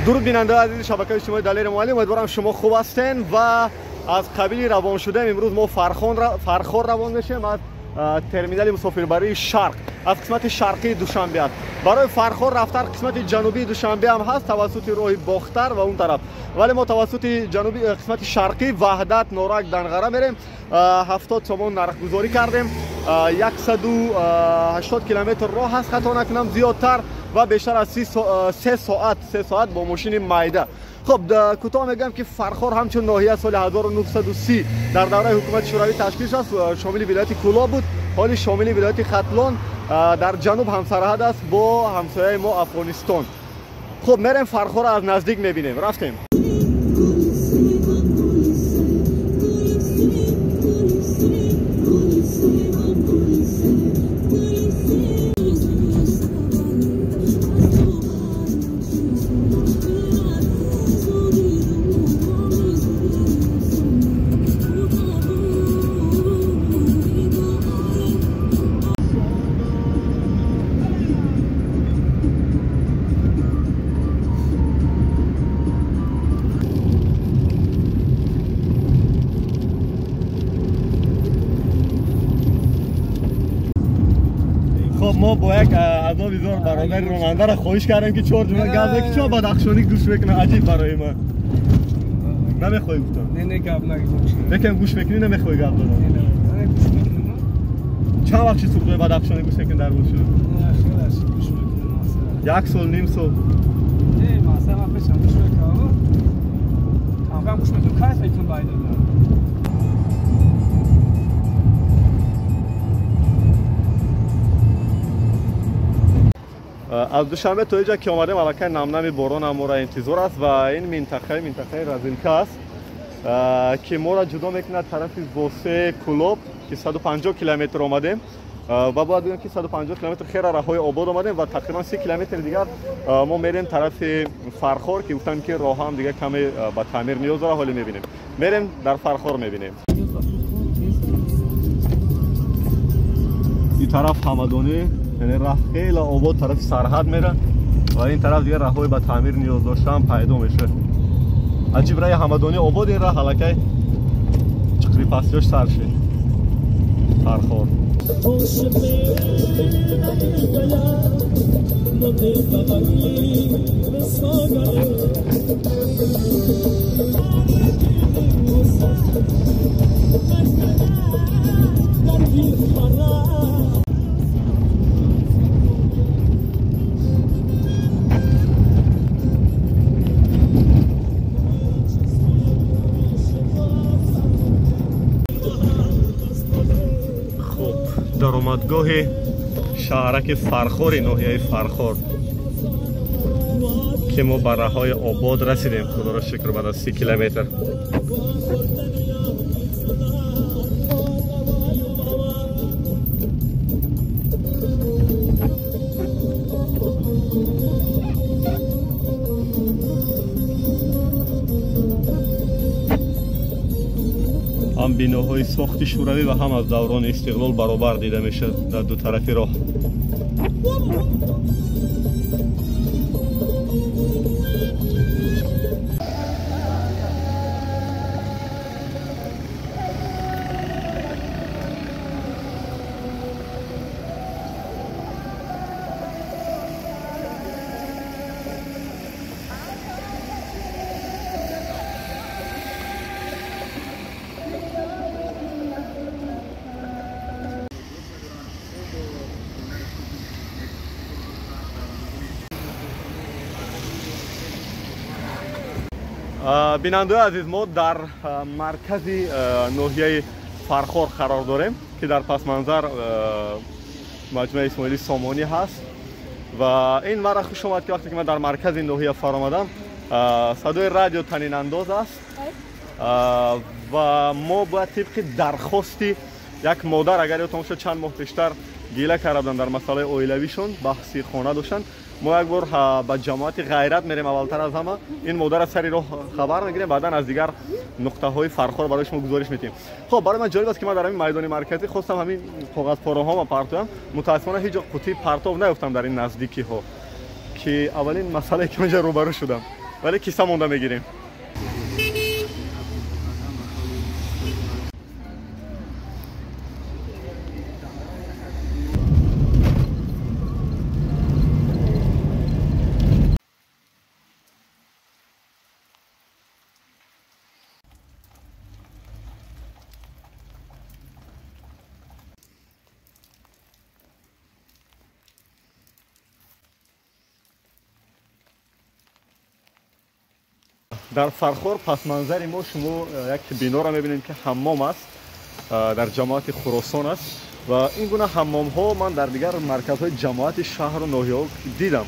Дуруд бинандаи азизи шабакаи иҷтимоии Далери Муаллим, умедворам шумо хуб ҳастен ва аз қабили равон шудаем. Имрӯз мо Фархор равон мешем аз терминали мусофирбарии Шарқ, аз қисмати шарқии Душанбе аст. Барои Фархор рафтар қисмати ҷанубии Душанбе ҳам ҳаст, тавассути роҳи Бохтар ва он тараф, вале мо тавассути ҷануби қисмати шарқӣ Ваҳдат, Норак, Данғара мерем. 70 сомон нархгузорӣ кардем. 180 километр роҳ ҳаст, хато накунам зиёдтар ва бештар аз 3 соат бо мошини майда. Хуб, кӯтоҳ мегӯям ки Фархор ҳамчун ноҳия соли 1930 дар давраи ҳукумати Шӯравӣ ташкил шуд, шомили вилояти Кӯлоб буд, ҳоли шомили вилояти Хатлон, дар ҷануб ҳамсарҳад аст бо ҳамсояи мо Афғонистон. Хуб, мерем Фархорро аз наздик мебинем. Рафтем. Мо бо як азоби зор бародари ронандаро хоҳиш кардем ки чор ҷумла гап зад, ки чо бадахшонӣ гӯш мекунад. Аҷиб барои ман. Намехоҳӣ гуфтам? Не, не, гап нагӯ. Лекин гӯш мекунӣ, намехоҳӣ гап задан? Не, гӯш мекунам. Чанд вақт шуд сурудҳои бадахшонӣ гӯш мекунӣ дар мошин? Хеле шуд гӯш мекунам. Як сол, ним сол? Не, масалан ман пешам гӯш мекунам. Кам-кам гӯш мекунам, кайф мекунам байда. Аз Душанбе то инҷа ки омадем, аллакай намнами борон ҳам моро интизор аст ва ин минтақаи Разинка аст, ки моро ҷудо мекунад тарафи Восе Кӯлоб, ки 150 километр омадем ва бояд бигӯем ки 150 километр хеле роҳҳои обод омадем ва тақрибан 30 километр дигар мо мерем тарафи Фархор, ки гуфтанд ки роҳ ҳам дигар каме ба таъмир ниёз дорад. Ҳоле мебинем, мерем дар Фархор мебинем. Ин тараф Ҳамадонӣ, яъне роҳ хеле обод тарафи сарҳад мерад ва ин тараф дигар роҳҳои ба таъмир ниёз доштаам пайдо мешавад. Аҷиб раи Ҳамадонӣ обод, ин роҳ аллакай чиқри пастиёш сар шуд. Фархор. Даромадгоҳи шаҳраки Фархори ноҳияи Фархор, ки мо ба раҳҳои обод расидем, худоро шукр, баъд аз 30 километр. Ҳам биноҳои сохти Шӯравӣ ва ҳам аз даврони истиқлол баробар дида мешавад дар ду тарафи роҳ. Бинандаи азиз, мо дар маркази ноҳияи Фархор қарор дорем, ки дар пасманзар маҷмӯаи Исмоили Сомонӣ ҳаст ва ин маро хуш омад, ки вақте ки ман дар маркази ноҳия фаромадам, садои радио танинандоз аст ва мо бояд тибқи дархости як модар, агар ёдтон бошад, чанд моҳ пештар гила карда буданд дар масъалаи оилавишон, баҳси хона доштанд. Мо як бор ба ҷамоати Ғайрат мерем, аввалтар аз ҳама ин модарро сари роҳ хабар мегирем, баъдан аз дигар нуқтаҳои Фархор барои шумо гузориш медиҳем. Хуб, барои ман ҷолиб аст, ки ман дар ҳамин майдони марказӣ хостам ҳамин коғазпораҳома партоям, мутаассифона ҳеҷ ҷо қутии партов наёфтам дар ин наздикиҳо, ки аввалин масъалае ки ман ҷа рӯбарӯ шудам. Вале киса монда мегирем. Дар Фархор пасманзари мо шумо як биноро мебинем ки ҳаммом аст, дар ҷамоати Хуросон аст ва ин гуна ҳаммомҳо ман дар дигар марказҳои ҷамоати шаҳру ноҳияҳо дидам.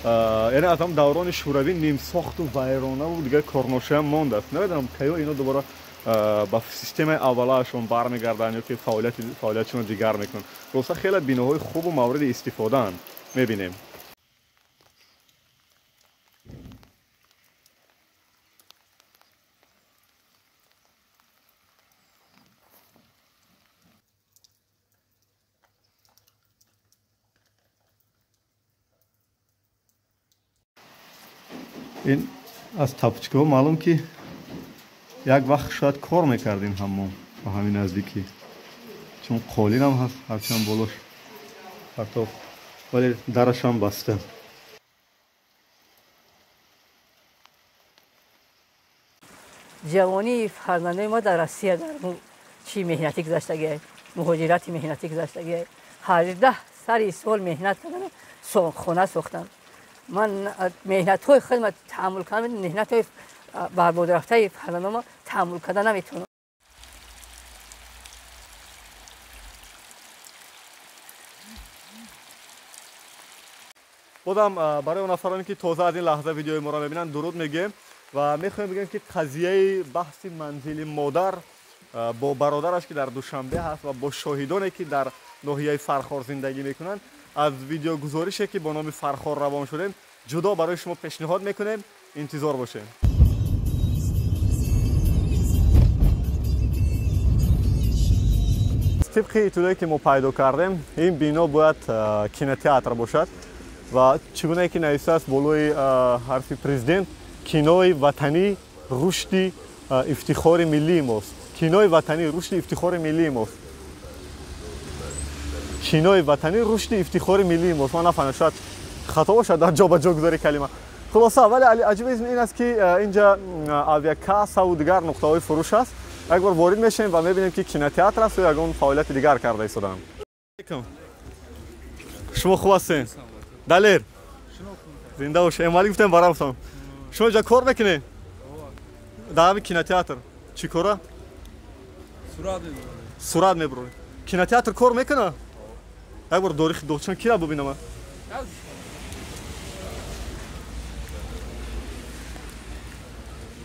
Яъне аз ҳам даврони шӯравӣ нимсохту вайронаву дигар корношоям мондааст. Намедонам кайо ино дубора ба системаи аввалаашон бармегарданд ё ки фаъолиятшонро дигар мекунанд. Роста хеле биноҳои хубу мавриди истифодаанд, мебинем. Ин аз тапочкаҳо маълум ки як вақт шояд кор мекард ин ҳаммом ба ҳамин наздикӣ, чун қолинам ҳаст ҳарчанд болош партоф, вале дарашам баста. Ҷавонии фарзандои мо дар Россия дар чӣ меҳнатӣ гузаштагиай, муҳоҷирати меҳнатӣ гузаштагиай. 18 сари сол меҳнат кардан, хона сохтан. Ман меҳнатҳои худро таҳаммул кардам, меҳнатҳои барбодрафтаи фарзандонро таҳаммул карда наметавонам. Бозам барои он нафароне ки тоза аз ин лаҳза видеои моро мебинанд дуруд мегӯем ва мехоҳем бигӯем ки қазияи баҳси манзили модар бо бародараш ки дар Душанбе ҳаст ва бо шоҳидоне ки дар ноҳияи Фархор зиндагӣ мекунанд аз видеогузорише ки бо номи Фархор равон шудем ҷудо барои шумо пешниҳод мекунем. Интизор бошед. Тибқи иттилое ки мо пайдо кардем, ин бино бояд кинотеатр бошад ва чӣ гунае ки навиштааст болои ҳарфи президент, кинои ватанӣ рушди ифтихори миллии мост. Кинои ватанӣ рушди ифтихори миллии мост. Кинои ватанӣ рушди ифтихори миллии мост. Ман нафаҳмидам, шояд хато бошад дар ҷобаҷогузории калима. Хулоса, вале аҷиб ин аст ки инҷа авиакассаву дигар нуқтаҳои фурӯш аст. Як бор ворид мешавем ва мебинем ки кинотеатр аст ё ягон фаъолияти дигар карда истодаанд. Шумо хуб ҳастед? Далер, зинда бошед. Эмомалӣ гуфтем барамтон. Шумо инҷа кор мекунед? Дар ҳамин кинотеатр чӣ кора? Сурат мебуроред. Кинотеатр кор мекунад? Як бор дорихи дохчан кира бубинам.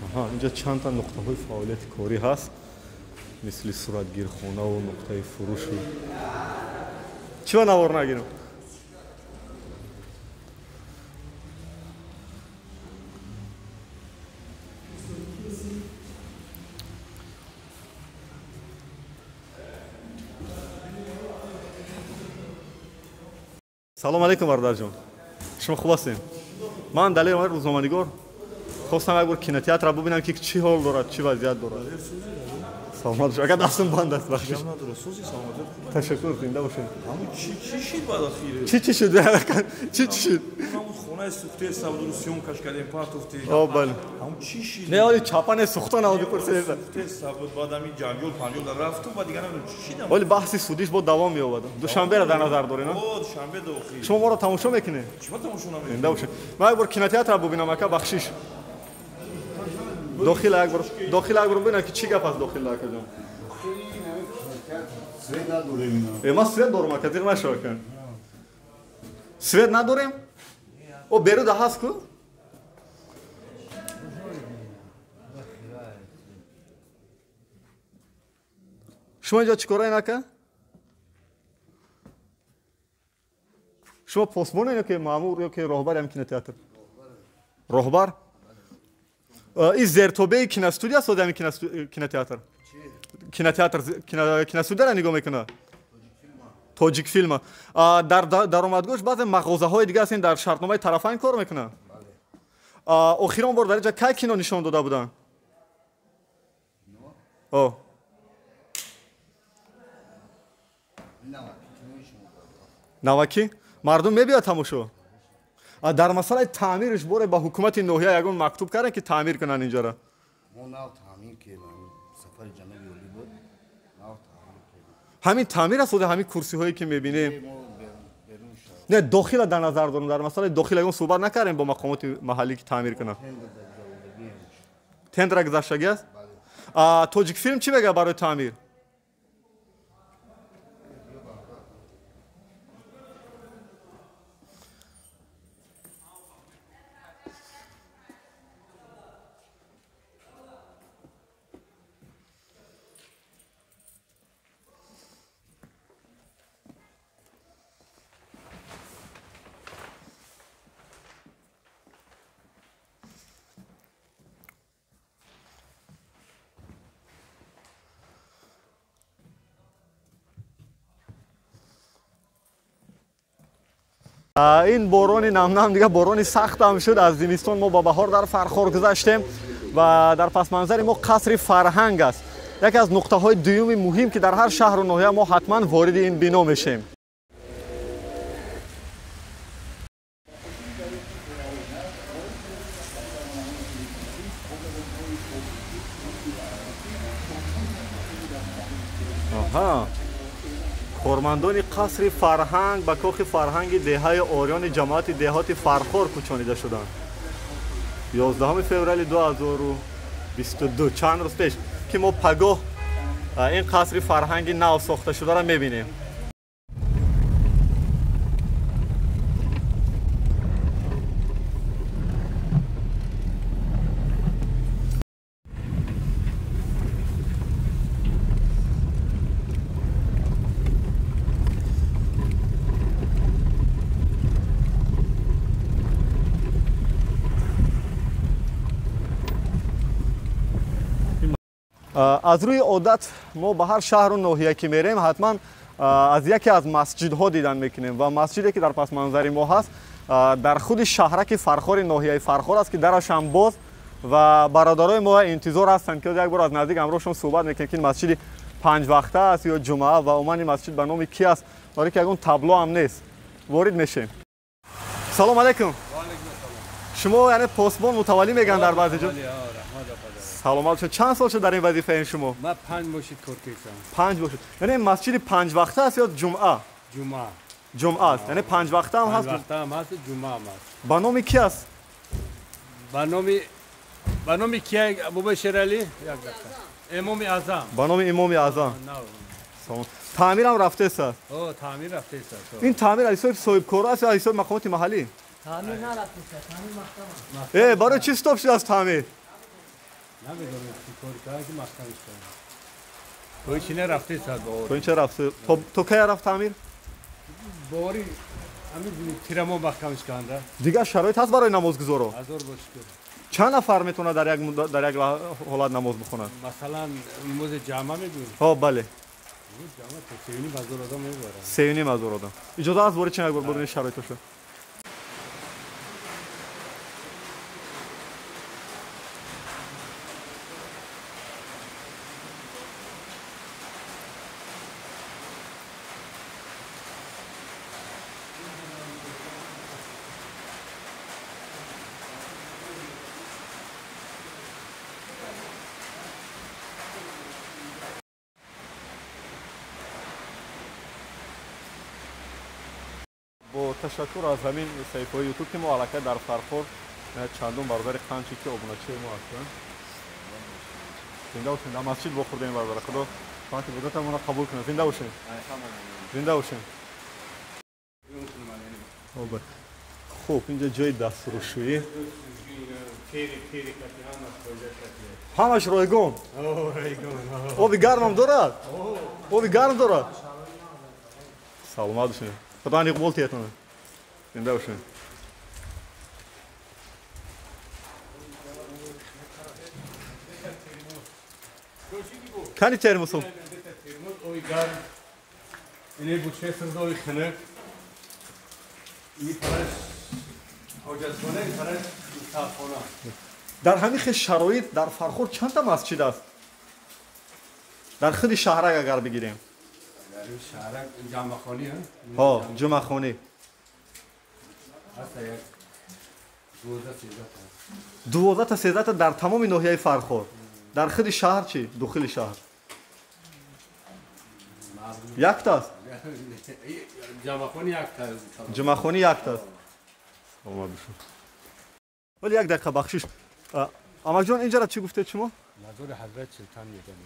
Аҳа, инҷа чандта нуқтаҳои фаъолияти корӣ ҳаст, мисли суратгирхонаву нуқтаи фурӯшу. Чӣ ба навор нагирам? Салом алейкум, бародарҷон. Шумо хуб ҳастед? Ман Далер Омар, рӯзноманигор. Хостам як бор кинотеатрро бубинам ки чӣ ҳол дорад, чӣ вазъият дорад. Саломат бошед. Агар дастам банд аст, бахшиш. Ташаккур, зинда бошед. Чӣ шид баъд охире? Чӣ шуд? Чӣ шуд? Ҳамун хонаи сӯхтаи сабдуру съёмкаш кардем, партофтем. О, бале. Ҳамун чӣ шид? Не, оли чапа не сӯхта наводи пурсидед. Сӯхтаи сабуд, баъд ҳамин ҷанҷол панҷол рафту, баъд дигар намедонам чӣ шид. Оли баҳси судиш бо давом меёбад. Душанберо дар назар доред, на? О, Душанбе да охир. Шумо моро тамошо мекунед? Чӣ ма тамошо намекунем? Зинда бошед. Ман як бор кинотеатрро бубинам, ака, бахшиш. Дохил як бор, дохил як бор бубинам ки чӣ гап аст дохил, акаҷон. Свет надорем ино. Ман свет дорам, ака, зиқ нашав, ака. Свет надорем? О, беруда ҳаст ку? Шумо инҷо чӣ кораен, ака? Шумо посбонен ё ки маъмур ё ки роҳбари ҳамин кинотеатр? Роҳбар? Ин зертобеи киностудия аст ҳамин кинотеатр? Кинотеатр киностудияро нигоҳ мекунад? Тоҷикфилма. Дар даромадгоҳш баъзе мағозаҳои дигар ҳастен, дар шартномаи тарафайн кор мекунад? Охирон бор дар инҷа кай кино нишон дода буданд? Навакӣ? Мардум мебиёд тамошо? Дар масъалаи таъмирш боре ба ҳукумати ноҳия ягон мактуб кардем ки таъмир кунанд инҷора? Ҳамин таъмир аст ҳамин курсиҳое ки мебинем? Не, дохила дар назар дорам. Дар масъалаи дохил ягон суҳбат накардем бо мақомоти маҳаллӣ ки таъмир кунанд? Тендера гузаштагӣ аст? Тоҷикфилм чӣ мегӯяд барои таъмир? Ин борони намнам дига борони сахтам шуд. Аз зимистон мо ба баҳор дар Фархор гузаштем ва дар пасманзари мо қасри фарҳанг аст. Яке аз нуқтаҳои дуюми муҳим ки дар ҳар шаҳру ноҳия мо ҳатман вориди ин бино мешем. Аҳа, кормандони қасри фарҳанг ба кохи фарҳанги деҳаи Ориёни ҷамоати деҳоти Фархор кӯчонида шуданд. 11 феврали 2022, чанд рӯз пеш, ки мо пагоҳ ин қасри фарҳанги нав сохта шударо мебинем. Аз рӯи одат мо ба ҳар шаҳру ноҳия ки мерем, ҳатман аз яке аз масҷидҳо дидан мекунем ва масҷиде ки дар пасманзари мо ҳаст дар худи шаҳраки Фархори ноҳияи Фархор аст, ки дарашам боз ва бародарои мо интизор ҳастанд ки як бор аз наздик ҳамроҳшон суҳбат мекунем, ки ин масҷиди панҷвақта аст ё ҷумъа ва умуман ин масҷид ба номи ки аст, барои ки ягон табло ҳам нест. Ворид мешем. Салом алайкум. Шумо яъне посбон мутаваллӣ мегӯянд дар баъзе ҷо? Саломат шуд. Чанд сол шуд дар ин вазифаи шумо? Ман 5 моҳ шуд кор кардам. 5 моҳ шуд. Яъне масҷиди панҷвақта аст ё ҷумъа? Ҷумъа. Ҷумъа аст. Яъне панҷвақта ҳам ҳаст? Панҷвақта ҳам ҳаст, ҷумъа ҳам ҳаст. Ба номи ки аст? Ба номи ки? Бобои Шералӣ? Як дақиқа. Имоми Аъзам. Ба номи Имоми Аъзам. Таъмир ҳам рафтааст? О, таъмир рафтааст. Ин таъмир аз ҳисоби соҳибкоро аст ё аз ҳисоби мақомоти маҳаллӣ? Таъмир нарафтааст, таъмир маҳкам аст. Барои чӣ стоп шуд аз таъмир? Намедонам чӣ кор кард ки маҳкам шуд. То чи нарафтааст бо. То чи рафт? То кай рафт таъмир? Бори ҳамин тирамо маҳкам канда. Дигар шароит ҳаст барои намозгузоро? Ҳазор бо шукр. Чанд нафар метавонад дар як ҳолат намоз бихонад? Масалан, намози ҷамъа мегӯем? Ҳо, бале. Ҷамъа то 3,5 ҳазор одам мебарад. 3,5 ҳазор одам. Иҷоза аст ворид шавем як бор бибинем шароиташо? Бо ташаккур аз ҳамин саҳифаҳои ютуб ки мо аллакай дар Фархор чандум бародари қанчи ки обуначии мо ҳастанд. Зинда бошед. Дар масҷид вохӯрдем бародара. Худо қанти ибодатамонро қабул кунад. Зинда бошед. Зинда бошед. Хуб, инҷа ҷои дастурушӯӣ. Ҳамаш ройгон. Оби гармам дорад? Оби гарм дорад? Саломат бошед. Худо иқбол тиятона. Зинда бошед. Кани термосум? Оби гарм. Ине буче сирдови хинак. Ини параш ҳоҷатхона, ин параш Китобхона. Дар ҳамин хел шароит дар Фархор чандта масҷид аст? Дар худи шаҳрак агар бигирем. Дар ин шаҳрак ҷамъахонӣ, ҳо, ҷумъахонӣ. Ҳаст як 12-13 та. 12 та 13 та дар тамоми ноҳияи Фархор. Дар худи шаҳр чӣ? Дохили шаҳр. Якта аст? Ҷамъахонӣ якта. Ҷумъахонӣ якта аст. Саломат бошед. Вале як дақиқа бахшиш. Амакҷон, инҷара чӣ гуфтед шумо? Мазори ҳазрат Чилтан мегӯянд.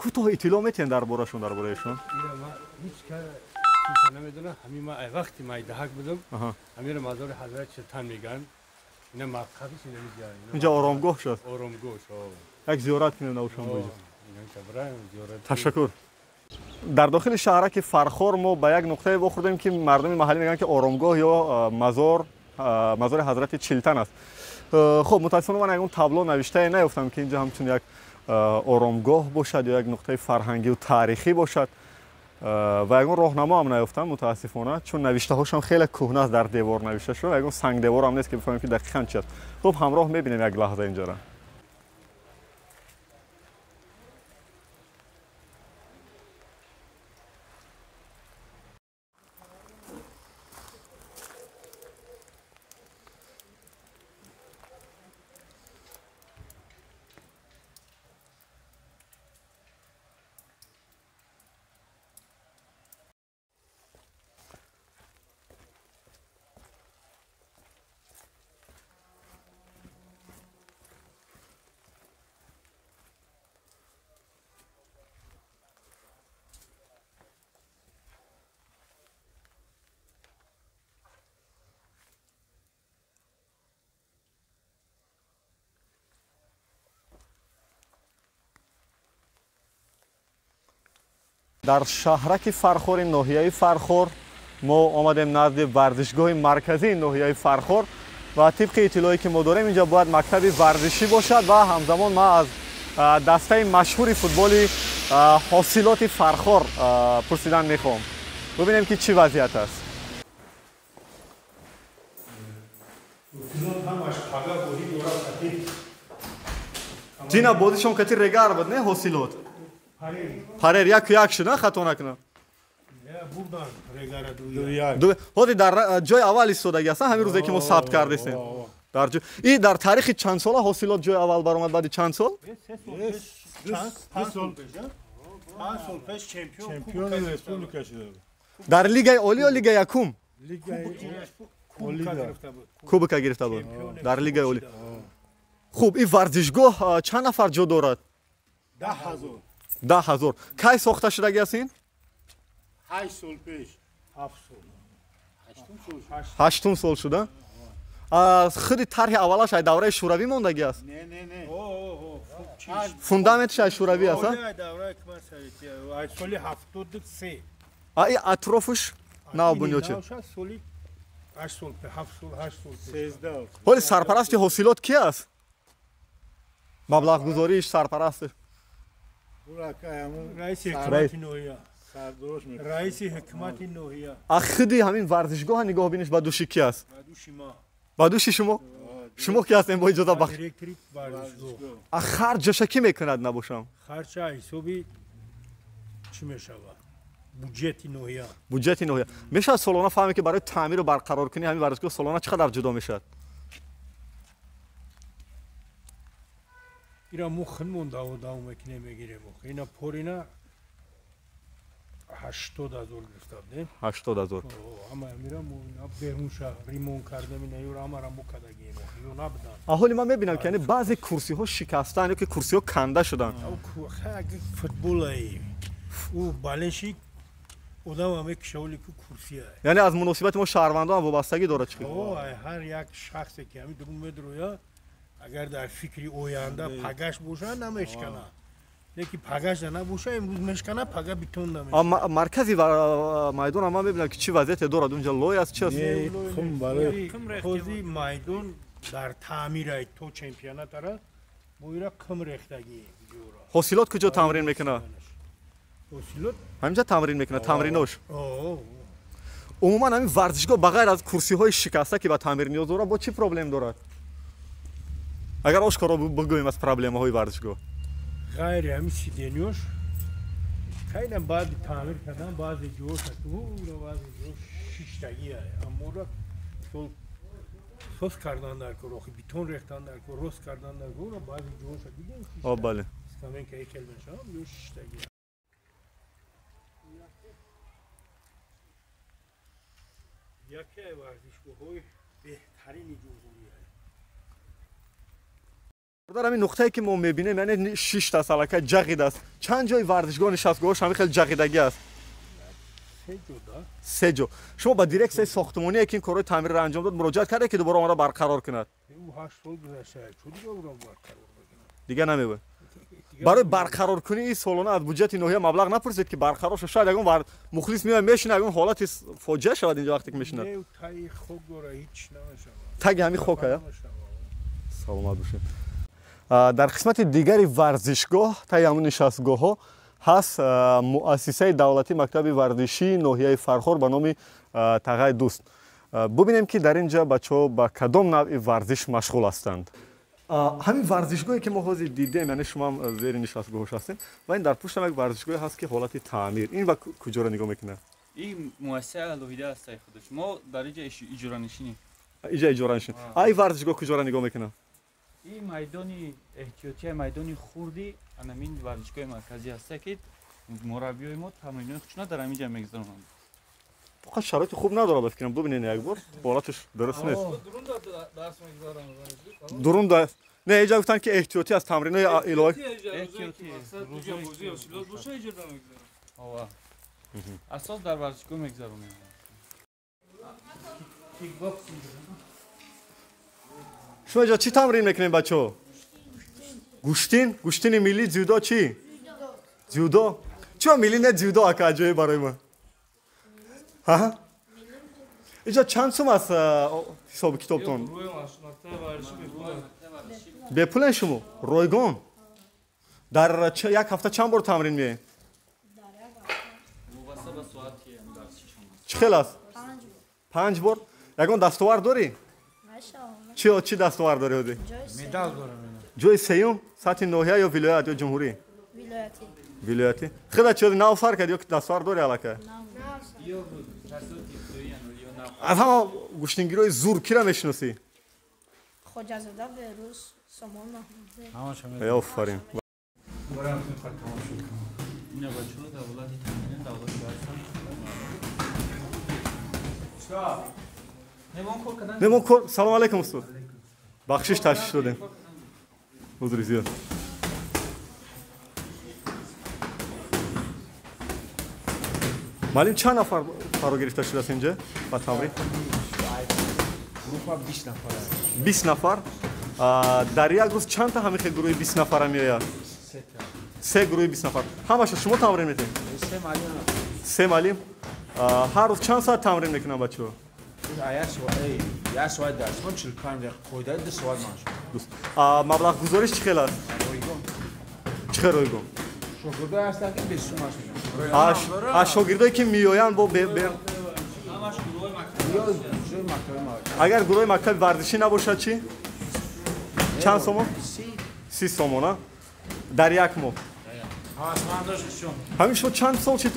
Кӯтоҳ иттилоъ метиҳед дар борашон, дар бораашон? Ира ман ҳеҷ кар чиза намедонам. Ҳамин ман ай вақти майдаҳак будам, ҳаминро мазори ҳазрат Чилтан мегӯянд. Ина мавқафиш ина миҷа. Инҷа оромгоҳ шуд. Оромгоҳ шуд. Як зиёрат кунем навшон боҷа. Зиёрат. Ташаккур. Дар дохили шаҳраки Фархор мо ба як нуқтае вохӯрдем, ки мардуми маҳаллӣ мегӯянд, ки оромгоҳ ё мазори ҳазрати Чилтан аст. Хуб, мутаассифона ман ягон табло навиштае наёфтам, ки инҷа ҳамчун як оромгоҳ бошад ё як нуқтаи фарҳангию таърихӣ бошад, ва ягон роҳнамо ҳам наёфтам мутаассифона, чун навиштаҳошам хеле кӯҳна аст, дар девор навишта шуда, ягон сангдевор ҳам нест, ки бифаҳмем, ки дақиқан чи аст. Хуб, ҳамроҳ мебинем як лаҳза инҷара. Дар шаҳраки Фархори ноҳияи Фархор мо омадем назди варзишгоҳи марказии ноҳияи Фархор ва тибқи иттилоъе ки мо дорем, инҷа бояд мактаби варзишӣ бошад ва ҳамзамон ман аз дастаи машҳури футболи ҳосилоти Фархор пурсидан мехоҳам. Бубинем, ки чӣ вазъият аст. Дина бозишон кати Регар буд, не ҳосилот? Парер 1-1 шуд, хато накунам. Ҳозир дар ҷои аввал истодаги ҳастан, ҳамин рӯзе ки мо сабт кардесем. Дар ҷо и дар таърихи чанд сола ҳосилот ҷои аввал баромад баъди чанд сол? Дар лигаи олӣ ё лигаи якум? Кубка гирифта буд. Дар лигаи олӣ. Хуб, ин варзишгоҳ чанд нафар ҷо дорад? 10,000. 10,000. Кай сохта шудаги аст ин? 8 сол пеш. 7 сол. 8 сол шуда? Худи тарҳи аввалаш ай давраи шӯравӣ мондагӣ аст? Не, не, не. Фундаментш ай шӯравӣ аст, а? Ай соли 73. А и атрофш нав бунёд шуд? Соли 8 сол, 7 сол, 8 сол. 13. Ҳоли сарпарасти ҳосилот ки аст? Маблағгузориш сарпарастш? Раиси ҳукумати ноҳия. Раиси ҳукумати ноҳия. А худи ҳамин варзишгоҳа нигоҳбиниш ба дӯши ки аст? Ба дӯши ма. Ба дӯши шумо? Шумо ки ҳастем бо иҷоза бахш? Директори варзишгоҳ. А харҷаша кӣ мекунад набошам? Харҷа ҳисоби чӣ мешавад? Буҷети ноҳия. Буҷети ноҳия. Мешавад солона фаҳмем, ки барои таъмиру барқароркунии ҳамин варзишгоҳ солона чӣ қадар ҷудо мешавад? Ира мо худмон даво мекунем, мегирем. Ина порина 80,000 гирифта будем. 80,000. Ама мира мо берунша ремонт кардем, ина юра амара мо кардагием. Ё набудан. Аҳоли ман мебинам, ки яъне баъзе курсиҳо шикастаанд ё ки курсиҳо канда шуданд. Футболаи ӯ балеши одам мекиша, оли ку курсия. Яъне аз муносибати мо шаҳрвандон ҳам вобастагӣ дорад чӣ? Ҳар як шахсе ки ҳамин дурун медрояд, агар дар фикри оянда пагаш боша, намешкана. Леки пагаш набоша, имрӯз мешкана, пага битон намешкана. Маркази майдон ман мебинам, ки чӣ вазъияте дорад. Унҷа лой аст, чи аст? Ҳози майдон дар таъмирай то чемпионатара мо ира қим рехтагием. Ҳосилот куҷо тамрин мекунад? Ҳосилот ҳаминҷа тамрин мекунад, тамринош. Умуман ҳамин варзишгоҳ ба ғайр аз курсиҳои шикаста, ки ба таъмир ниёз дорад, бо чӣ проблем дорад? Агар ошкоро бигӯем аз проблемаҳои варзишгоҳ. Ғайри ҳамин сидениёш хайнам баъди таъмир кардан баъзе ҷош баъзе ҷош шиштагия, аммора соз кардан дар кор, охи бетон рехтан дар кор, рост кардан дар кор, баъзе ҷоша дидем. О, бале. Скамейка екел мешавам, ё шиштагия. Яке аз варзишгоҳҳои беҳтарини ҷумҳурия. Дар ҳамин нуқтае ки мо мебинем, яъне шишт аст, аллакай ҷағид аст. Чанд ҷои варзишгоҳ нишастгоҳош ҳамин хел ҷағидагӣ аст? Се ҷо. Шумо ба дирексияи сохтмоние ки ин корҳои таъмирро анҷом дод муроҷиат кардед ки дубора онро барқарор кунад? Дигар намебояд. Барои барқароркунии солона аз буҷети ноҳия маблағ напурсед ки барқарор шавад. Шояд ягон мухлис меояд, мешинад, ягон ҳолати фоҷиа шавад инҷо вақте ки мешинад. Таги ҳамин хок ая? Саломат бошед. Дар қисмати дигари варзишгоҳ, таи ҳамун нишастгоҳҳо ҳаст муассисаи давлатии мактаби варзишии ноҳияи Фархор ба номи Тағай Дӯст. Бубинем ки дар ин ҷа бачаҳо ба кадом навъи варзиш машғул ҳастанд. Ҳамин варзишгоҳе ки мо ҳозир дидем, яъне шумоам зери нишастгоҳош ҳастем ва ин дар пуштам як варзишгоҳе ҳаст ки ҳолати таъмир. Ин ба куҷоро нигоҳ мекунад? Ин муассиса алоҳида аст худаш. Мо дар инҷа иҷоранишинем. Иҷа иҷоранишин. Ай варзишгоҳ куҷоро нигоҳ мекунад? Ин майдони эҳтиётия, майдони хурди анамин варзишгоҳи марказӣ ҳаста ки мураббиёи мо тамринҳои худшона дар ҳамин ҷа мегузаронанд. Фақат шароити хуб надорад, ба фикрам. Бубинед як бор, ҳолаташ дуруст нест. Дурун да не, иҷа гуфтанд ки эҳтиётӣ аз тамринҳои иловагӣ. Асос дар варзишгоҳ мегузаронем. Шумо иҷа чӣ тамрин мекунед, бачаҳо? Гӯштин? Гӯштини миллӣ, дзюдо чӣ? Дзюдо? Чиро миллӣ не дзюдо ака аҷоиб барои ма? Ҳа? Иҷа чанд сум аст ҳисоби китобтон? Бепулен шумо? Ройгон? Дар як ҳафта чанд бор тамрин меоед? Чӣ хел аст? 5 бор? Ягон дастовард дорӣ? Чӣ дастовард дорӣ ҳозир? Медал дорам. Ҷои сеюм сатҳи ноҳия ё вилоят ё ҷумҳурӣ? Вилоятӣ. Вилоятӣ. Хеле чиз нав сар кард ё дастовард дорӣ аллакай? Аз ҳама гӯштингирои зур киро мешиносӣ? Хоҷазода Берӯз, Сомон Маҳмудзай. Офарин. Немон кор. Салом алейкум устод. Бахшиш ташвиш додем. Узри зиёд. Маълим чанд нафар фаро гирифта шудааст инҷа ба тамрин? Група 20 нафар. 20 нафар. Дар як рӯз чанд та ҳамин хел гурӯҳи 20 нафара меояд? Се гурӯҳи 20 нафар. Ҳамаша шумо тамрин метиҳед? Се маълим. Се маълим. Ҳар рӯз чанд соат тамрин мекунанд бачаҳо? Як соат дарсмон 45 дақиқа, қоида 2 соат машқ. Маблағгузориш чӣ хел аст? Ройгон. Чӣ хел ройгон? Шогирдое ҳастанд ки бесум машқ мекунанд. Аз шогирдое ки меоянд бо агар гурӯҳи мактаби варзишӣ набошад чӣ? Чанд сомон? 30 сомон, а? Дар як моҳ. Ҳамин шумо чанд сол чи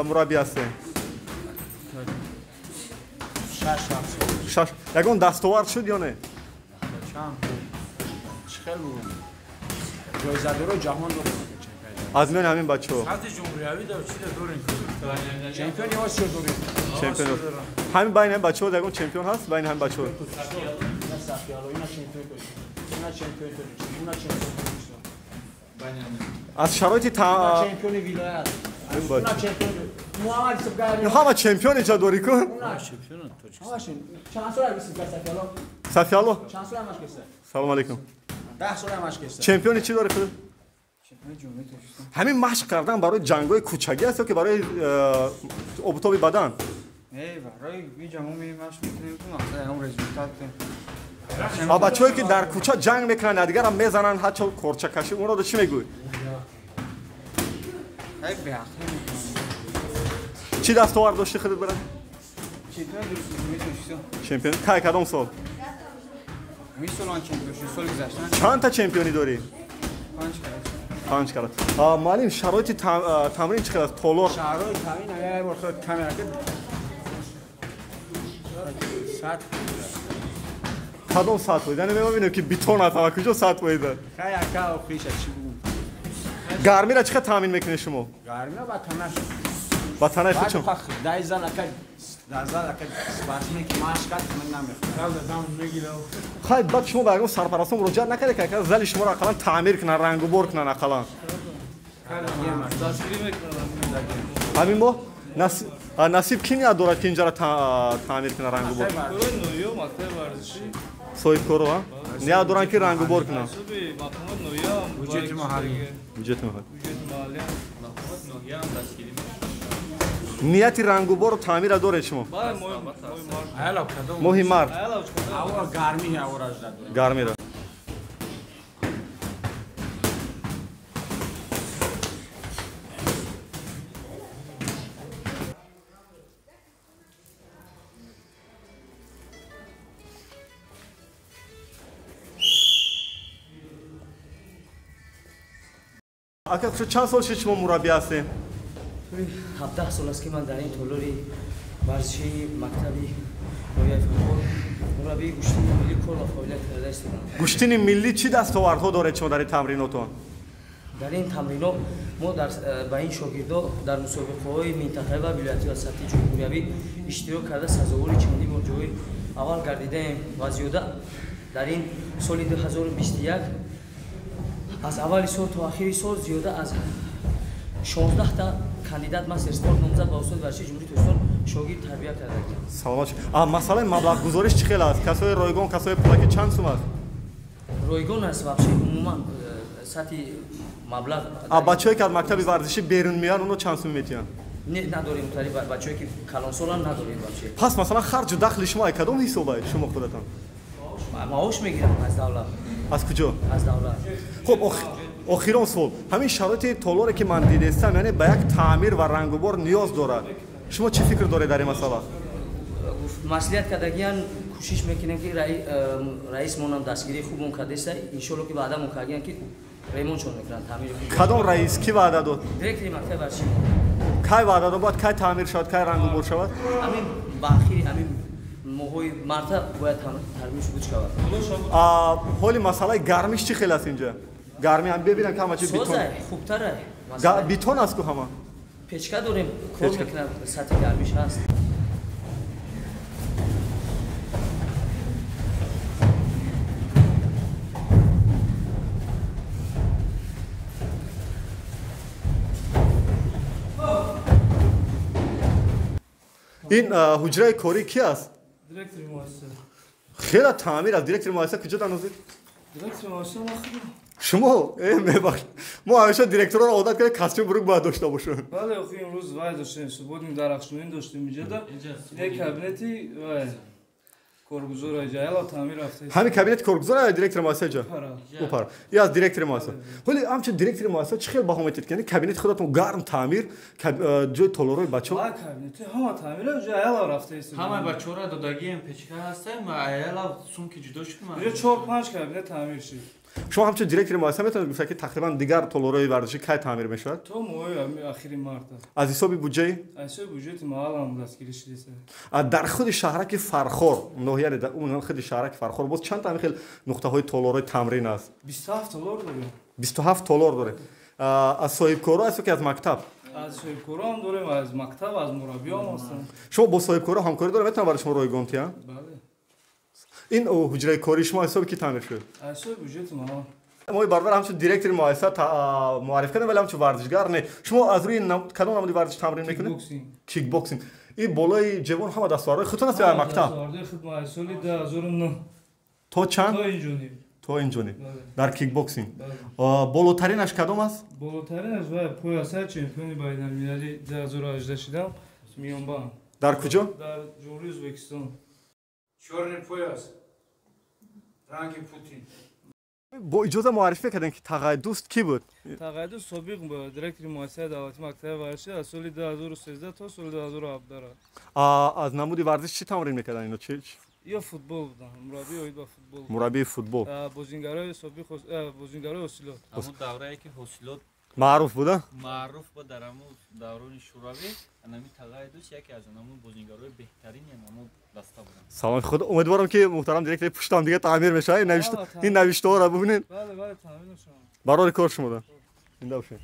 мураббӣ ҳастед? 6 сол. Ягон дастовард шуд ё не? Чанд? Чӣ хел буд? Ҷоизадоро ҷаҳон дорем. Аз миёни ҳамин бачаҳо? Сатҳи ҷумҳуриявӣ чӣ дорем? Чемпиони Осиё дорем. Чемпион. Ҳамин байни ҳамин бачаҳо ягон чемпион ҳаст? Байни ҳамин бачаҳо? Аз шароити чемпиони вилоят. Ҳама чемпион инҷа дорӣ ку? Сафиялло? Салом алейкум. Чемпиони чӣ дорӣ худ? Ҳамин машқ кардан барои ҷангҳои кӯчагӣ аст ё ки барои обутоби бадан? А бачаҳое ки дар кӯча ҷанг мекунанд, якдигарам мезананд, ҳатто корчакашӣ, онро чӣ мегӯӣ? Чӣ дастовард дошти худат брат? Чемпион. Кай кадом сол? Ҳамин сол ман чемпион шудам, соли гузашта. Чанд та чемпионӣ дорӣ? 5 карат. 5 карат. Муаллим, шароити тамрин чӣ қадр аст? Толор? Шароити тамрин агар як бор худ камера кард 100 кадом сатҳ боид? Яъне мебинем ки бетон аст, ама куҷо сатҳ боида? Хай ака охиша чӣ бугум? Гармиро чӣ қадр таъмин мекунед шумо? Гармиро ба танаш. Ба танаи худшон? Дай зал ака, дар зал ака спортсмен ки машқ кард, ман намехӯрам. Хай, баъд шумо ба ягон сарпарастон муроҷиат накардед, ки ака зали шуморо ақаллан таъмир кунанд, рангубор кунанд ақаллан? Ҳамин моҳ насиб кӣ ният дорад ки инҷаро таъмир кунад, рангубор? Соҳибкоро ният доранд ки рангубор кунанд? Буҷети маҳаллӣ. Буҷети маҳаллӣ. Нияти рангубору таъмира доред шумо? Моҳи март. Гармиро. Ака, чанд сол шуд шумо мураббӣ ҳастед? 17 сол аст ки ман дар ин толори варзишии мактаби ноҳияи Фархор мураббии гӯштини миллӣ кор ва фаъолият карда истодам. Гӯштини миллӣ чӣ дастовардҳо доред шумо дар ин тамринотон? Дар ин тамринот мо ба ин шогирдо дар мусобиқаҳои минтақавӣ ва вилоятӣ ва сатҳи ҷумҳуриявӣ иштирок карда сазовори чандин бор ҷои аввал гардидаем ва зиёда дар ин соли 2021 аз аввали сол то ахири сол зиёда аз 16 та кандидат мастер спорт номзад ба устоди варзиши Ҷумҳурии Тоҷикистон шогирд тарбия кардагиам. Саломат шуд. Масъалаи маблағгузориш чӣ хел аст? Касои ройгон, касои пулакӣ чанд сум аст? Ройгон аст вообще умуман сатҳи маблағ. Бачаҳое ки аз мактаби варзишӣ берун меоянд, онҳо чанд сум метиҳанд? Не, надорем, бачаҳое ки калонсоланд надорем вообще. Пас масалан харҷу дахли шумо ай кадом ҳисобае шумо худатон? Маош мегирам аз давлат. Аз куҷо? Аз давлат. Хуб, охирон суол. Ҳамин шароити толоре ки ман дидестам, яъне ба як таъмир ва рангубор ниёз дорад. Шумо чӣ фикр доред дар ин масъала? Маслиҳат кардагиян, кӯшиш мекунем ки раисмонам дастгирии хубмон кардеста, иншоалло ки ваъдамон кардагиян ки ремонтшон мекунанд, таъмири хуб. Кадом раис? Кӣ ваъда дод? Директори мактаби варзиши. Кай ваъда дод? Бояд кай таъмир шавад, кай рангубор шавад? Ҳамин ба ахири ҳамин моҳҳои марта бояд таъмир шуд шавад. Ҳоли масъалаи гармиш чӣ хел аст инҷа? Гармӣ ҳам бибинам ки ҳама чи бетон. Созай, хубтарай. Бетон аст ку ҳама? Печка дорем, кор мекунад, сатҳи гармиш ҳаст. Ин ҳуҷраи корӣ ки аст? Директори муассиса. Хеле таъмир аст. Директори муассиса куҷо данозид? Директори муассиса ма худам. Шумо? Мебахшед. Мо ҳамеша директорро одат кардем костюм брук бояд дошта бошанд. Бале, охи имрӯз вай доштем, субботник дарахшунин доштем инҷода. Ин кабинети вай коргузор аҷа, ала таъмир рафта. Ҳамин кабинети коргузор ё директори муассиса ҷа? Упара. И аз директори муассиса. Ҳоли ҳамчун директори муассиса чӣ хел баҳо метиҳед? Яъне кабинети худатон гарм таъмир, ҷои толорҳои бачаҳо? Ва кабинети ҳама таъмир ҷо аяла рафта истода. Ҳама бачаҳоро додагием печка ҳаста, ма аяла сумки ҷудо шуд ма. Инҷо 4-5 кабинет таъмир шуд. Шумо ҳамчун директори муассиса метавонед гуфта ки тақрибан дигар толорҳои варзишӣ кай таъмир мешавад? То моҳи ахири март. Аз ҳисоби буҷаи? Аз ҳисоби буҷети маҳаллам дастгирӣ шудааст. Дар худи шаҳраки Фархор, ноҳия дар умуман худи шаҳраки Фархор боз чанд та хел нуқтаҳои толорҳои тамрин аст? 27 толор дорем. 27 толор дорем. Аз соҳибкоро аст ё ки аз мактаб? Аз соҳибкоро ҳам дорем, аз мактаб, аз мураббиём ҳастанд. Шумо бо соҳибкоро ҳамкорӣ доред, метавонам барои шумо ройгон тиҳам? Бале. Ин ҳуҷраи кории шумо аз ҳисоби ки таъмир шуд? Аз ҳисоби буҷети маҳал. Мо бародар ҳамчун директори муассиса муарриф кардем, вале ҳамчун варзишгар не. Шумо аз рӯи кадом намуди варзиш тамрин мекунед? Кикбоксинг. Ин болои ҷевон ҳама дастовардҳои худтон аст ё мактаб? Дастовардҳои худ ма аз соли 2009. То чанд? То инҷониб. То инҷониб. Дар кикбоксинг. Болотаринаш кадом аст? Болотаринаш ва поясаи чемпиони байналмилалӣ 2018 шудам, миёнбанд. Дар куҷо? Дар Ҷумҳурии Ӯзбекистон. Чёрный пояс. Ранги Путин. Бо иҷоза муаррифӣ мекардем ки Тағайдӯст кӣ буд? Тағайдӯст собиқ директори муассисаи давлатии мактаби варзишӣ аз соли 2013 то соли 2017. Аз намуди варзиш чӣ тамрин мекарданд ино? Чӣ? Ё футбол будам, мураббии оид ба футбол. Мураббии футбол. Бозингарои собиқ, бозингарои ҳосилот. Ҳамон даврае ки ҳосилот маъруф буда? Маъруф буд дар ҳамон даврони шӯравӣ, анами Тағаи Дӯст яке аз анамон бозингарои беҳтарини анамон даста буданд. Салом худ, умедворам ки муҳтарам директори пуштам дига таъмир мешавад. Ин навиштаҳоро бубинед. Бале, бале, таъмир мешавад. Барори кор шумо да. Зинда бошед.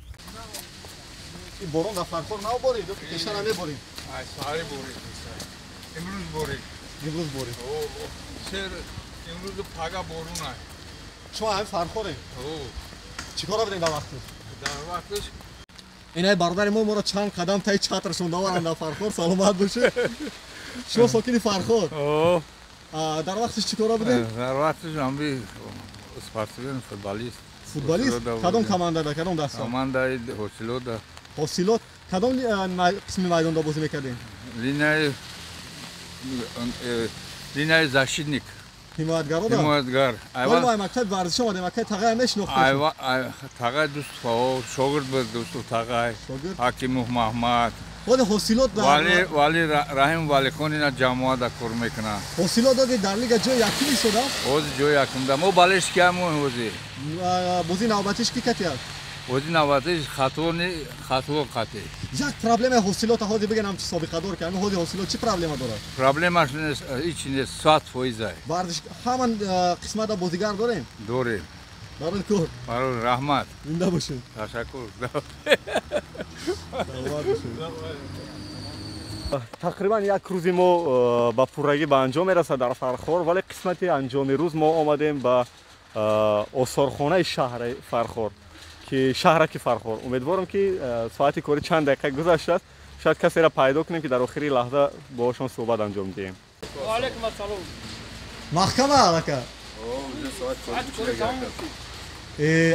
Ин борон дар Фархор наборид, пештар меборид. Ай, саҳари борид. Имрӯз борид. Имрӯз борид. Сер имрӯз пага борун ай. Шумо ҳамин Фархоре? Чӣ кора будем дар вақтиш? Дар вақтиш инай бародари мо моро чанд қадам таи чатрашон доваранд дар Фархор. Саломат бошед. Шумо сокини Фархор? Дар вақтиш чӣ кора будем? Дар вақтиш ҳамби спортсмен, футболист. Футболист? Кадом командада, кадом даста? Командаи Ҳосилота. Ҳосилот? Кадом қисми майдонда бозӣ мекардем? Линияи защитник. Ҳимоятгарода? Ҳимоятгар. Вале мо мактаби варзишӣ омадем, акай Тағая мешинохтем. Тағай дӯст, шогирд буд дӯсту Тағай. Ҳакимов Маҳмад. Вале ҳосилот вали Раҳим Валихон ина ҷамоада кор мекунад. Ҳосилот доди дар лига ҷои якум истода? Ҳозир ҷои якумда. Мо болельщики ҳамон ҳозир. Бозии навбатиш ки кати аст? Бозии навбатиш Хатлони, Хатлон қати. Як проблемаи ҳосилота ҳозир бигӯям чи собиқадор ки ҳамин ҳозир ҳосилот чӣ проблема дорад? Проблемаш нест, ҳеч нест, 100%. Варзиш ҳама қисмата бозигар дорем? Дорем. Барои кор. Барои раҳмат. Зинда бошед. Ташаккур. Тақрибан як рӯзи мо ба пуррагӣ ба анҷом мерасад дар Фархор, вале қисмати анҷоми рӯз мо омадем ба осорхонаи шаҳри Фархор, ки шаҳраки Фархор. Умедворам ки соати кори чанд дақиқа гузаштааст, шояд касеро пайдо кунем ки дар охири лаҳза боҳошон суҳбат анҷом диҳем. Ваалайкум ассалом. Маҳкама алака?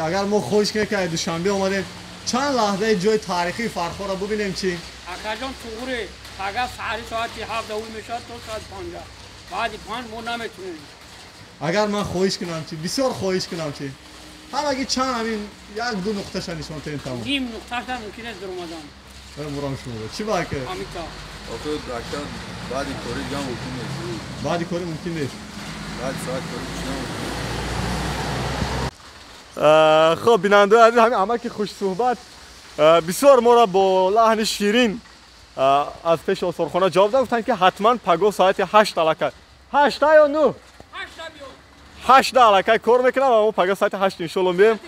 Агар мо хоҳиш кунем ки Душанбе омадем, чанд лаҳзаи ҷои таърихии Фархорро бубинем чӣ? Акаҷон, туғуре агар саҳари соати 7 уй мешавад то соати 5. Баъди 5 мо наметунем. Агар ман хоҳиш кунам чӣ? Бисёр хоҳиш кунам чӣ? Ҳамаги чанд ҳамин як ду нуқташа нишон тем тамом. Ним нуқташа мумкин аст даромадан. Мурам шумо. Чӣ бака? Ҳамита. Охир ака баъди кори ҷам мумкин нест. Баъди кори мумкин нест. Баъди соат кори чӣ мумкин. Хоб, бинандаои азиз, ҳамин амаки хушсуҳбат бисёр моро бо лаҳни ширин аз пеши осорхона ҷавоб дод, гуфтанд ки ҳатман пагоҳ соати 8 аллакай. 8 ё 9? 8 аллакай кор мекунам ва мо пагоҳ соати 8 иншоалло меем.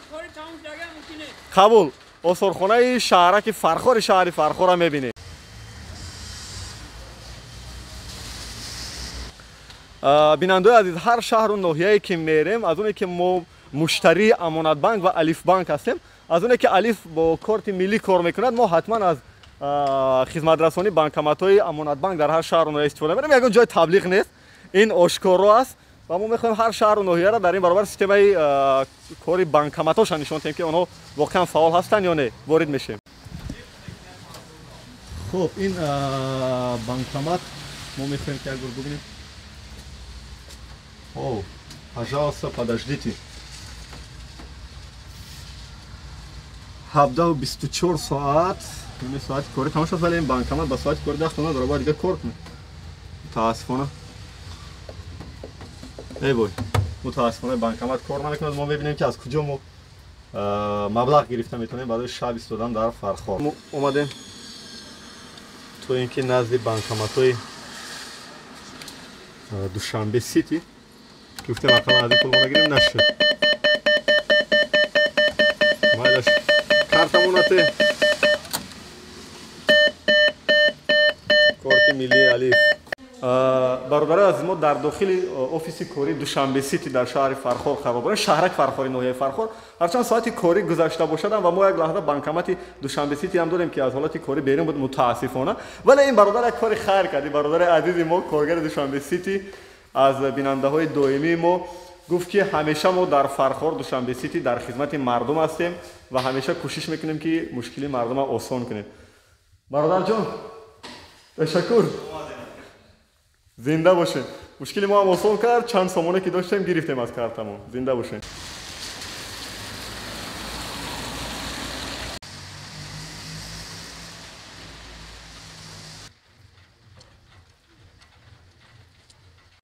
Қабул. Осорхонаи шаҳраки Фархори шаҳри Фархорро мебинем. Бинандаои азиз, ҳар шаҳру ноҳияе ки мерем, аз оне ки мо муштарии Амонатбанк ва Алифбанк ҳастем, аз оне ки Алиф бо корти миллӣ кор мекунад, мо ҳатман аз хизматрасонии банкоматҳои Амонатбанк дар ҳар шаҳру ноҳия истифода мебарем. Ягон ҷои таблиғ нест, ин ошкоро аст ва мо мехоҳем ҳар шаҳру ноҳияро дар ин баробар системаи кори банкоматҳоша нишон диҳем, ки онҳо воқеан фаъол ҳастанд ё не. Ворид мешем. Хуб, ин банкомат мо мехоҳем ки як бор бубинем. О, пожалуйста, подождите. 17:24 соат, соати кори тамом шуд, вале ин банкомат ба соати кори дахл надорад, бояд дига кор кунем. Мутаассифона. Эй бой, мутаассифона банкомат кор намекунад. Мо мебинем ки аз куҷо мо маблағ гирифта метавонем барои шаб истодан дар Фархор. Мо омадем то ин ки назди банкоматҳои Душанбе Сити, ки гуфтем ақаллан аз ин пул мо нагирем, нашуд. Майлаш, картамонате. Корти миллии Алиф. Бародарои азиз, мо дар дохили офиси кории Душанбе Сити дар шаҳри Фархор қарор дорем, шаҳрак Фархори ноҳияи Фархор. Ҳарчанд соати корӣ гузашта бошадам ва мо як лаҳза банкомати Душанбе Сити ҳам дорем, ки аз ҳолати корӣ берун буд мутаассифона. Вале ин бародар як кори хайр кард. Ин бародари азизи мо, коргари Душанбе Сити, аз бинандаҳои доимии мо гуфт, ки ҳамеша мо дар Фархор Душанбе Сити дар хизмати мардум ҳастем ва ҳамеша кӯшиш мекунем, ки мушкили мардумро осон кунем. Бародарҷон, ташаккур. Зинда бошед. Мушкили мо ҳам осон кард, чанд сомоне ки доштем гирифтем аз картамон. Зинда бошед.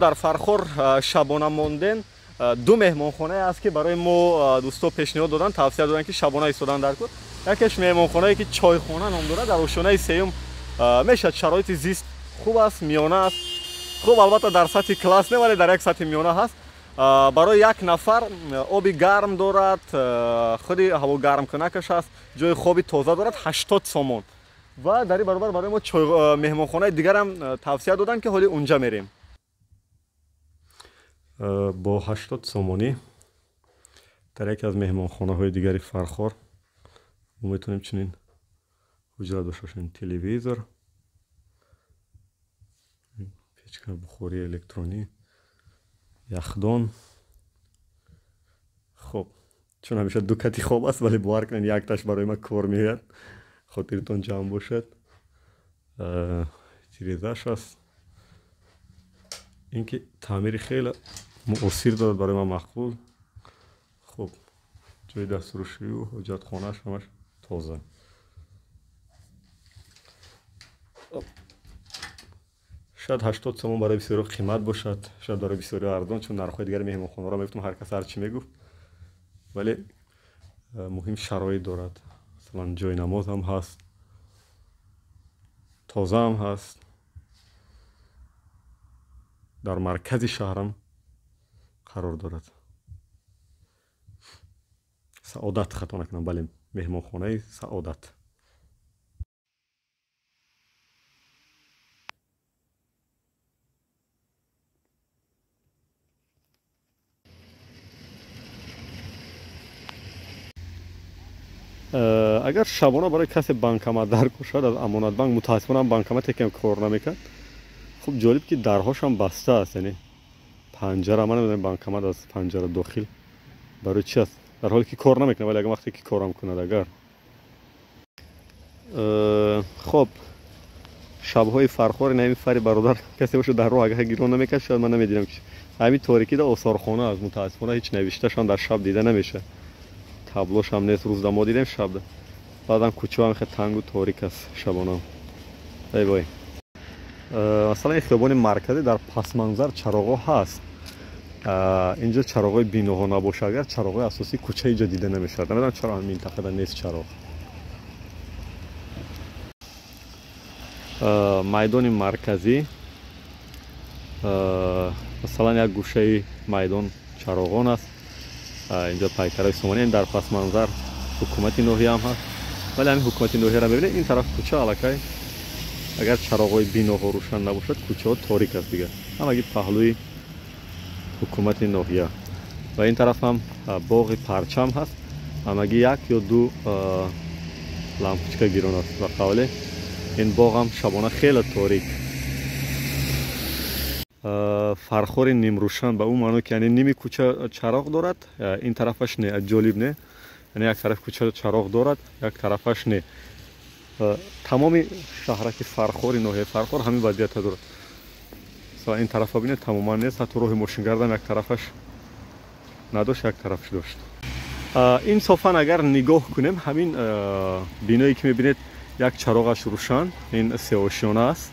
Дар Фархор шабона монден ду меҳмонхонае аст, ки барои мо дӯсто пешниҳод доданд, тавсия доданд, ки шабона истодан дар кор. Якеш меҳмонхонае, ки чойхона ном дорад, дар ошёнаи сеюм мешавад. Шароити зист хуб аст, миёна аст. Хуб, албатта, дар сатҳи класс не, вале дар як сатҳи миёна ҳаст. Барои як нафар оби гарм дорад, худи ҳавогармкунакаш аст, ҷои хоби тоза дорад, 80 сомон. Ва дар ин баробар барои мо меҳмонхонаи дигарам тавсия доданд, ки ҳоли унҷа мерем. Бо 80 сомонӣ дар яке аз меҳмонхонаҳои дигари Фархор мо метавонем чунин ҳуҷра дошта бошем: телевизор, печка, бухории электронӣ, яхдон. Хуб, чун ҳамеша ду кати хоб аст, вале бовар кунед, якташ барои ман кор меояд, хотиртон ҷамъ бошад. Тирезааш аст, ин ки таъмири хеле муосир дорад, барои ман мақбул. Хуб, ҷои дастурӯшию ҳоҷатхонааш ҳамаш тоза. Шояд 80 сомон барои бисёриҳо қимат бошад, шояд барои бисёриҳо арзон, чун нархҳои дигари меҳмонхонаро мегуфтам, ҳар кас ҳар чӣ мегуфт, вале муҳим шароит дорад. Масалан, ҷои намоз ҳам ҳаст, тоза ҳам ҳаст, дар маркази шаҳрам қарор дорад. Саодат, хато накунам, бале, меҳмонхонаи Саодат. Агар шабона барои касе банкомат даркор шавад, аз Амонатбанк, мутаассифона, банкомате кам кор намекард. Хуб, ҷолиб, ки дарҳошам баста аст, яъне панҷара. Ман намедонам, банкомат аз панҷара дохил барои чи аст, дар ҳоле ки кор намекунад, вале агар вақте ки корам кунад агар. Хоб, шабҳои Фархори ҳамин фари бародар касе бошад дар роҳ, агар гирон намекард, шояд ман намедидам, ки ҳамин торикида осорхона аст. Мутаассифона, ҳеҷ навишташам дар шаб дида намешавад, таблошам нест. Рӯзда мо дидем, шабда баъдан кӯчаам хеле тангу торик аст шабона. Эй вой, масалан, ин хиёбони марказӣ, дар пасманзар чароғҳо ҳаст. Инҷо чароғҳои биноҳо набошад, агар чароғҳои асосии кӯча инҷо дида намешавад. Намедонам, чаро ҳамин минтақада нест чароғ. Майдони марказӣ, масалан, як гӯшаи майдон чароғон аст. Инҷо пайкараи сомонӣ, дар пасманзар ҳукумати ноҳияам ҳаст, вале ҳамин ҳукумати ноҳияро мебинед, ин тараф кӯча аллакай, агар чароғҳои биноҳо рӯшан набошад, кӯчаҳо торик аст дигар, ҳамаги паҳлӯи ҳукумати ноҳия. Ва ин тараф ҳам боғи парчам ҳаст, ҳамагӣ як ё ду лампочка гирон аст. Ба қавле, ин боғам шабона хеле торик. Фархори нимрӯшан ба ӯ маъно, ки яъне ними кӯча чароғ дорад, ин тарафаш не. Ҷолиб, не? Яъне як тараф кӯча чароғ дорад, як тарафаш не. Тамоми шаҳраки Фархори ноҳияи Фархор ҳамин вазъията дорад. Масалан, ин тарафа бинед, тамоман нест, ҳатто роҳи мошингардам як тарафаш надошт, як тарафаш дошт. Инсофан, агар нигоҳ кунем, ҳамин биное, ки мебинед, як чароғаш рӯшан, ин сеошёна аст,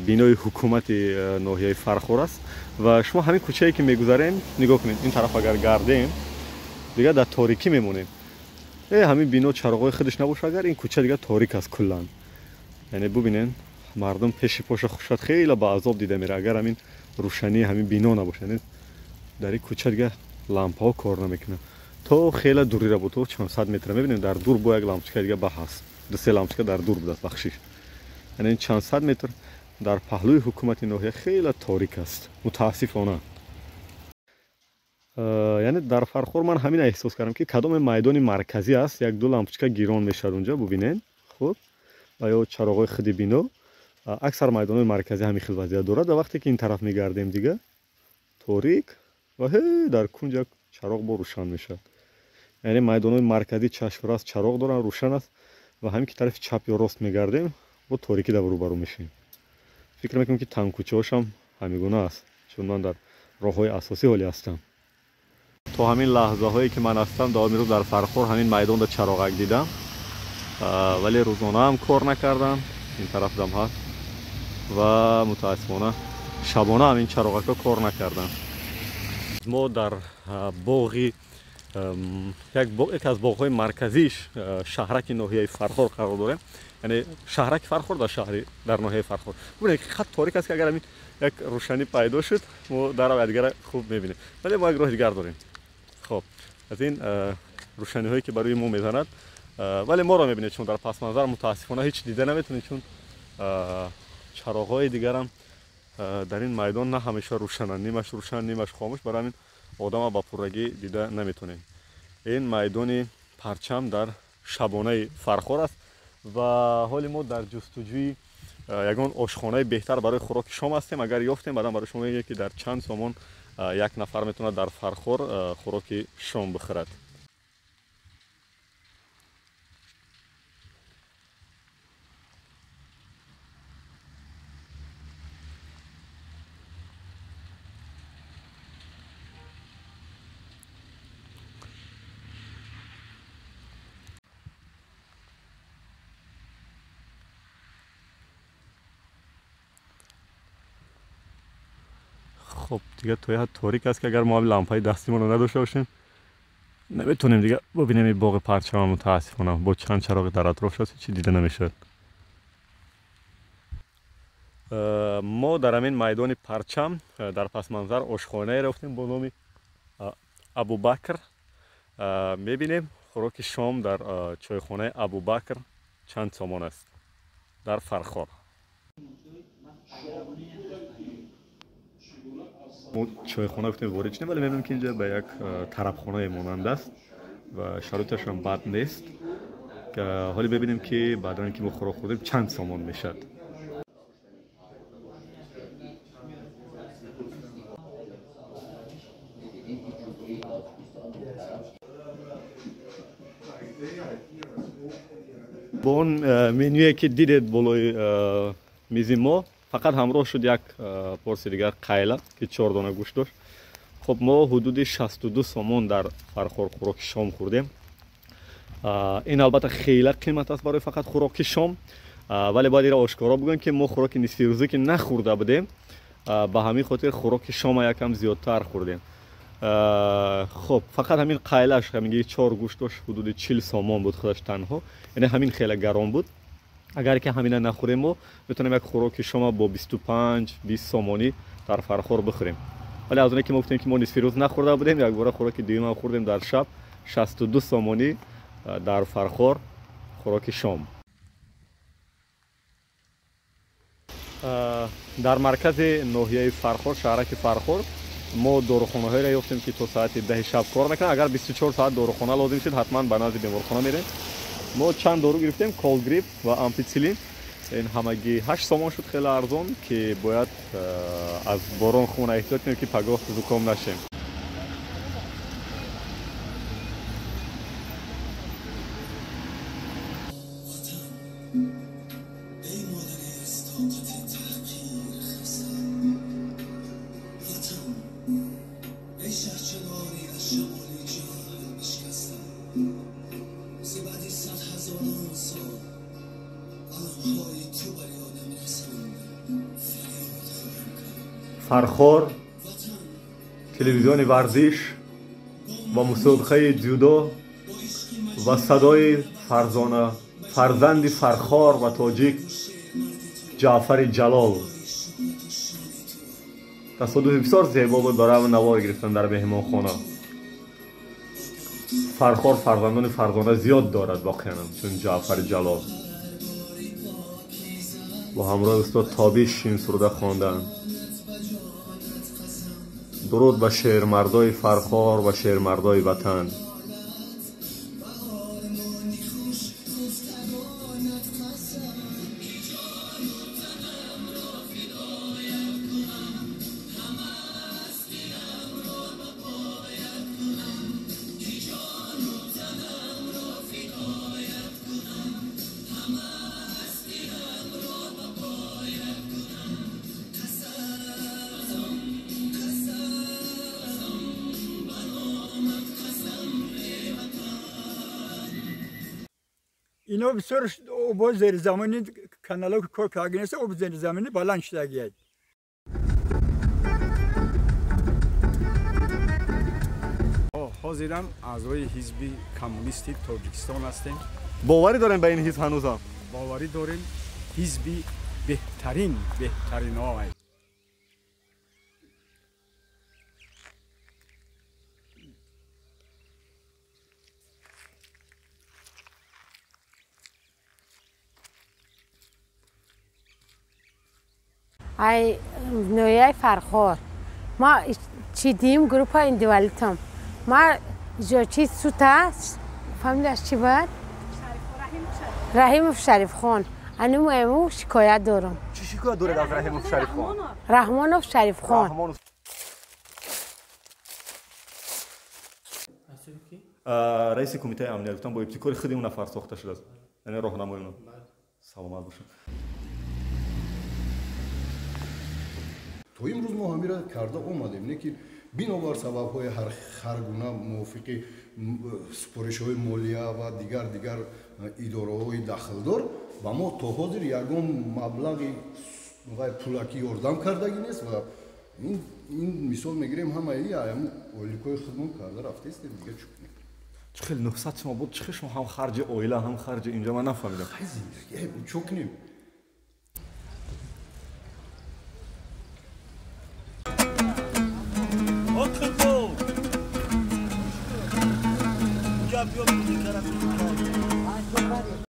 бинои ҳукумати ноҳияи Фархор аст. Ва шумо ҳамин кӯчае, ки мегузарем, нигоҳ кунед, ин тараф агар гардем, дигар дар торикӣ мемонем. Ҳамин бино чароғҳои худаш набошад, агар ин кӯча дигар торик аст куллан. Яъне бубинед, мардум пеши поша шояд хеле ба азоб дида мера, агар ҳамин рӯшании ҳамин бино набошад. Яъне дар ин кӯча дигар лампаҳо кор намекунанд, то хеле дурира буд, то чанд сад метра. Мебинем, дар дур бо як лампочка дига ба ҳаст, ду се лампочка дар дур будааст, бахшиш. Яъне чанд сад метр дар паҳлӯи ҳукумати ноҳия хеле торик аст, мутаассифона. Яъне дар Фархор ман ҳамин эҳсос кардам, ки кадоме майдони марказӣ аст, як ду лампочка гирон мешавад унҷа, бубинед. Хуб, ва ё чароғҳои худи бино. Аксар майдонҳои марказӣ ҳамин хел вазъият дорад. Ва вақте ки ин тараф мегардем, дига торик ва ҳе дар кунҷ як чароғ бо рӯшан мешавад. Яъне майдонҳои марказӣ чашмраст чароғ доранд, рӯшан аст, ва ҳамин ки тарафи чап ё рост мегардем, бо торикӣ дар рӯбарӯ мешавем. Фикр мекунам, ки тангкӯчаҳошам ҳамин гуна аст, чун ман дар роҳҳои асосӣ ҳоле ҳастам. То ҳамин лаҳзаҳое, ки ман ҳастам, давоми рӯз дар Фархор ҳамин майдонда чароғак дидам, вале рӯзона ҳам кор накардам. Ин тарафдам ҳаст ва мутаассифона Шабона ҳам ин чароғакҳо кор накарданд. Мо дар боғи яке аз боғҳои марказии шаҳраки ноҳияи Фархор қарор дорем. Яъне шаҳраки Фархор дар шаҳри дар ноҳияи Фархор. Бубинед, хат торик аст, ки агар ҳамин як рӯшанӣ пайдо шуд, мо дар якдигара хуб мебинем. Вале мо як роҳи дигар дорем. Хоб, аз ин рӯшаниҳое ки барои мо мезанад, вале моро мебинед, чун дар пасманзар мутаассифона ҳеҷ дида наметавонед, чун чароғҳои дигарам дар ин майдон на ҳамеша рӯшананд, нимаш рӯшан, нимаш хомӯш, барои ҳамин одама ба пуррагӣ дида наметавонем. Ин майдони Парчам дар шабонаи Фархор аст ва ҳоли мо дар ҷустуҷӯи ягон ошхонаи беҳтар барои хӯроки шом ҳастем. Агар ёфтем, баъдан барои шумо мегӯем, ки дар чанд сомон як нафар метавонад дар Фархор хӯроки шом бихӯрад. Хоб, дига то як торик аст, ки агар мо лампаи дастимонро надошта бошем, наметавонем дига бибинем ин боғи Парчама. Мутаассифона, бо чанд чароғи дар атрофш аст, ҳеҷ дида намешавад. Мо дар ҳамин майдони Парчам дар пасманзар ошхонае рафтем бо номи Абубакр. Мебинем, хӯроки шом дар чойхонаи Абубакр чанд сомон аст дар Фархор. Мо чойхона гуфтем, ворид шудем, вале мебинем, ки инҷа ба як тарабхонае монанд аст ва шароиташам бад нест. Ҳоле бибинем, ки баъдан ки мо хӯрок хӯрдем, чанд сомон мешавад. Бо он менюе ки дидед болои мизи мо, фақат ҳамроҳ шуд як порси дигар қайла, ки 4 дона гӯшт дошт. Хоб, мо ҳудуди 62 сомон дар Фархор хӯроки шом хӯрдем. Ин албатта хеле қимат аст барои фақат хӯроки шом, вале бояд инро ошкоро бигӯем, ки мо хӯроки нисфирӯзӣ ки нахӯрда будем, ба ҳамин хотир хӯроки шома якам зиёдтар хӯрдем. Хоб, фақат ҳамин қайлаш ҳаминги 4 гӯшт дошт, ҳудуди 40 сомон буд худаш танҳо, яъне ҳамин хеле гарон буд. Агар ки ҳамина нахӯрем, мо метавонем як хӯроки шома бо 25-20 сомонӣ дар Фархор бихӯрем. Вале аз оне ки мо гуфтем, ки мо нисфирӯз нахӯрда будем, якбора хӯроки дуюмам хӯрдем дар шаб, 62 сомонӣ дар Фархор хӯроки шом. Дар маркази ноҳияи Фархор, шаҳраки Фархор, мо дорухонаҳоеро ёфтем, ки то соати 10 шаб кор мекунанд. Агар 24 соат дорухона лозим шуд, ҳатман ба назди беморхона мерем. Мо чанд дору гирифтем: Колгрип ва ампитсилин. Ин ҳамагӣ 8 сомон шуд, хеле арзон, ки бояд аз борон хона эҳтиёт кунем, ки пагоҳ зуком нашем. Фархор, телевизиони варзиш ва мусобиқаи дзюдо ва садои Фарзона, фарзанди Фархор ва тоҷик Ҷаъфари Ҷалол. Тасодуфи бисёр зебо буд барои навор гирифтан дар меҳмонхона. Фархор фарзандони Фарзона зиёд дорад воқеан, чун Ҷаъфари Ҷалол. Бо ҳамроҳи устод Тобиш ин суруда хонданд. Дуруд ба шермардои Фархор ва шермардои ватан. Ино бисёр обо зеризаминӣ канало ки кор карда нест, об зеризаминӣ баланд шудагиад. Ҳозирам аъзои ҳизби коммунисти Тоҷикистон ҳастем. Боварӣ дорем ба ин ҳизб ҳанӯзам? Боварӣ дорем, ҳизби беҳтарин, беҳтаринҳо. Ай ноҳияи Фархор. Ма чидим группа индивалитам. Ма иҷорчи сута, фамилияш чӣ буд? Раҳимов Шарифхон. Ануму эму шикоят дорам. Чӣ шикоят доред аз Раҳимов Шарифхон? Раҳмонов Шарифхон. Раиси кумитаи амният гуфтам бо ибтикори худи он нафар сохта шудааст. Яъне роҳнамои он. Саломат бошед. То имрӯз мо ҳамира карда омадем, лекин бинобар сабабҳои ҳар гуна мувофиқи супоришҳои молия ва дигар идораҳои дахлдор ба мо то ҳозир ягон маблағи пулакӣ ёрдам кардагӣ нест ва ин мисол мегирем ҳамаи ҳамун ойликҳои худмон карда рафтаистем, дига чӣ кунем? Чӣ хел 900 сомон буд, чӣ хел шумо ҳам харҷи оила, ҳам харҷи инҷо, ман нафаҳмидам. Чӣ кунем?